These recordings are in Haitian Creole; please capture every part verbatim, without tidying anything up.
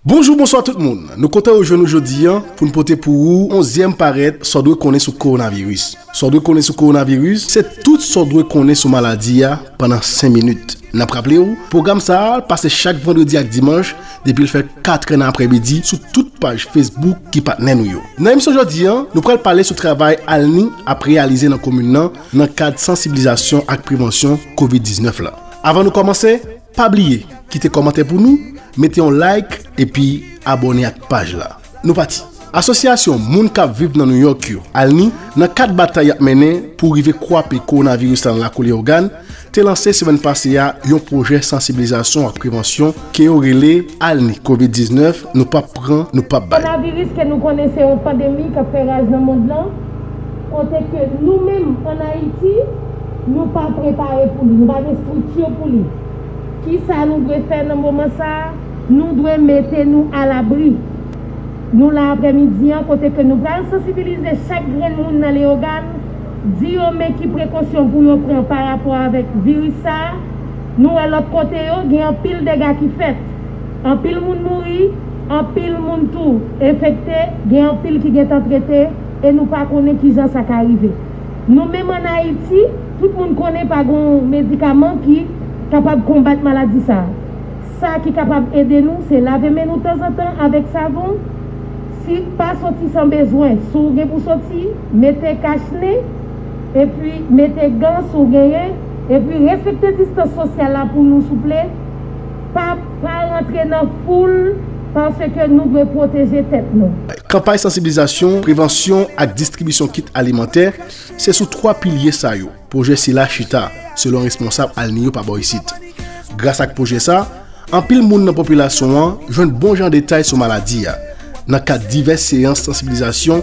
Bonjou, bonswa tout moun. Nou kontan rejwenn nou jodi a pou n pote pou ou onzyèm parèt sa w dwe konnen sou kowonaviris. Sa w dwe konnen sou kowonaviris, se tout sa w dwe konnen sou maladi a pandan senk minit. N ap raple w, pwogram sa a pase chak vandredi ak dimanch depi l fè katrè nan aprèmidi sou tout paj Facebook ki patnè nou yo. Nan emisyon jodi a, nou pral pale sou travay ALNI ap reyalize nan komin nan, nan kad sansibilizasyon ak prevansyon kovid diznèf la. Avan nou kòmanse, pa bliye kite kòmantè pou nou, mete yon like epi abòne ak paj la. Nou pati. Asosyasyon moun k ap viv nan Nouyòk yo, ALNI, nan kad batay y ap mennen pou rive kwape kowonaviris la nan lakou Leyogàn, te lanse semèn pase a yon pwojè sansibilizasyon ak prevansyon ke yo rele ALNI kovid diznèf, nou p ap pran, nou p ap bay. Kowonaviris ke nou konnen se yon pandemi k ap fè raj nan mond lan, kote ke nou menm ann Ayiti, nou pa prepare pou li, nou pa gen estrikti pou li. Kisa nou dwe fè nan moman sa a? Nou dwe mete nou alabri. Nou la aprèmidi an, kote ke nou pral sansibilize chak grenn moun nan Leyogàn, di yo men ki prekosyon pou yo pran pa rapò avèk viris sa a. Nou wè lòt kote yo, gen anpil dega ki fèt. Anpil moun mouri, anpil moun tou enfekte, gen anpil ki gentan trete, e nou pa konnen kijan sa ka rive. Nou menm ann Ayiti, tout moun konnen pa gen medikaman ki kapab konbat maladi sa a. Sa ki kapab ede nou, se lave men nou tanzantan avèk savon. Si pa soti san bezwen, si w gen pou soti, mete kach nen, epi mete gan si w genyen, epi respekte distans sosyal la pou nou, souple. Pa, pa rantre nan foul, paske nou dwe pwoteje tèt nou. Kanpay sansibilizasyon, prevansyon ak distribisyon kit alimantè, se sou twa pilye sa yo pwojè sila chita, selon responsab ALNI yo pa bò isit. Gras ak pwojè sa, anpil moun nan popilasyon an jwenn bon jan detay sou maladi a. Nan kad divès seyans sansibilizasyon,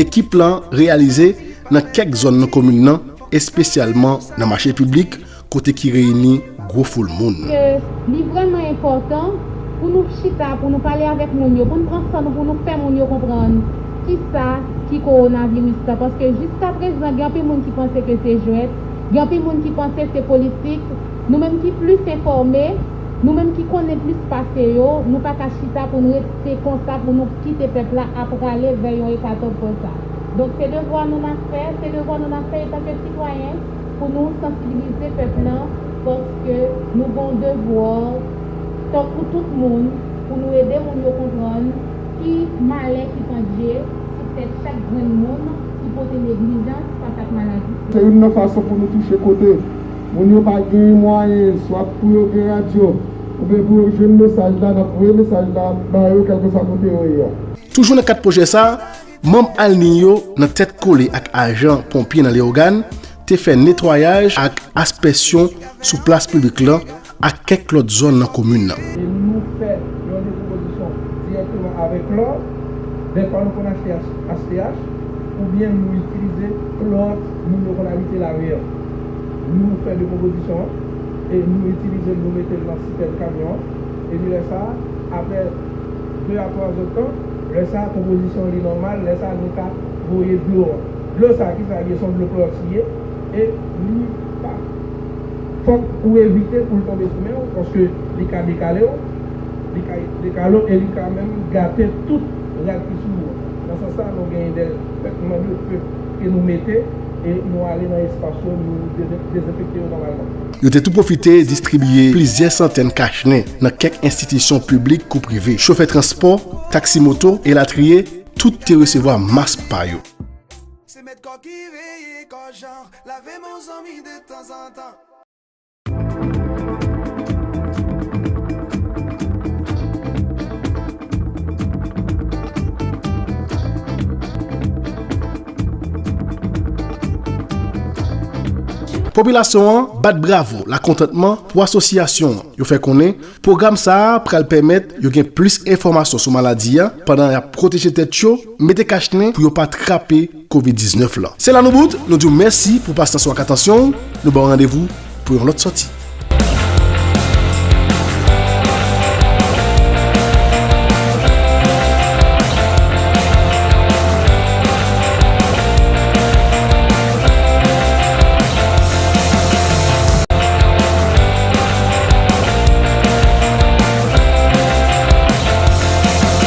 ekip lan reyalize nan kèk zòn nan komin nan, espesyalman nan mache piblik, kote ki reyini gwo foul moun. Ke li vrèman enpòtan pou nou chita, pou nou pale avèk moun yo, pou n pran san nou, pou nou fè moun yo konprann kisa ki kowonaviris la, paske jiskaprezan, gen anpil moun ki panse ke se jwèt, gen anpil moun ki panse se politik. Nou menm ki plis enfòme, nou menm ki konnen plis pase yo, nou pa ka chita pou n rete konsa, pou nou kite pèp la ap rale vè yon ekatòp konsa. Donk, se devwa nou n ap fè, se devwa nou n ap fè etanke sitwayen, pou nou sansibilize pèp lan, paske nou gen yon devwa, tankou tout moun, pou nou ede moun yo konprann ki malè ki pandye sou tèt chak grenn moun ki pote neglijans fas ak maladi. Se youn nan fason pou nou touche kote moun yo pa gen mwayen, swa pou yo gen radyo, oubyen pou yo jwenn mesaj la, n ap voye mesaj la ba yo, kèlkeswa kote yo ye a. Toujou nan kad pwojè sa, manm ALNI yo, nan tèt kole ak ajan ponpye nan Leyogàn, te fè netwayaj ak aspèsyon sou plas piblik lan ak kèk lòt zòn nan komin nan. E nou fè yon de pwopozisyon dirèkteman avèk lò, dèfwa nou konn achte H T H, oubyen nou itilize klòt moun yo konn abite lari an. Nou fè de pwopozisyon an, e nou itilize l, nou mete l nan sitèn kamyon an, epi lè sa a, apre de a twa zèdtan, lè sa a, konpozisyon li nòmal, lè sa a, nou ka voye dlo an. Dlo sa a, kisa l ye? Se yon dlo klòti ye, e li pa. Fòk ou evite pou l tonbe sou men w, paske li ka dekale w, li ka dekale w, e li ka menm gate tout rad ki sou ou an. Nan sans sa, nou genyen de trètman de fe ke nou mete, e nou ale nan espas yo, nou deze-, dezenfekte yo nòmalman. Yo te tou pwofite distribiye plizyè santèn kach nen nan kèk enstitisyon piblik kou prive. Chofè transpò, taksi moto, elatriye, tout te resevwa mas pa yo. Se mèt kò ki veye kò jan, lave men w zanmi de tanzantan. Popilasyon an bat bravo lakontantman pou asosyasyon an. Yo fè konnen pwogram sa a pral pèmèt yo gen plis enfòmasyon sou maladi a pandan y ap pwoteje tèt yo, mete kach nen pou yo pa trape kovid diznèf la. Se la nou bout, nou di w mèsi pou pasyans ou ak atansyon w, nou ba w randevou pou yon lòt sòti.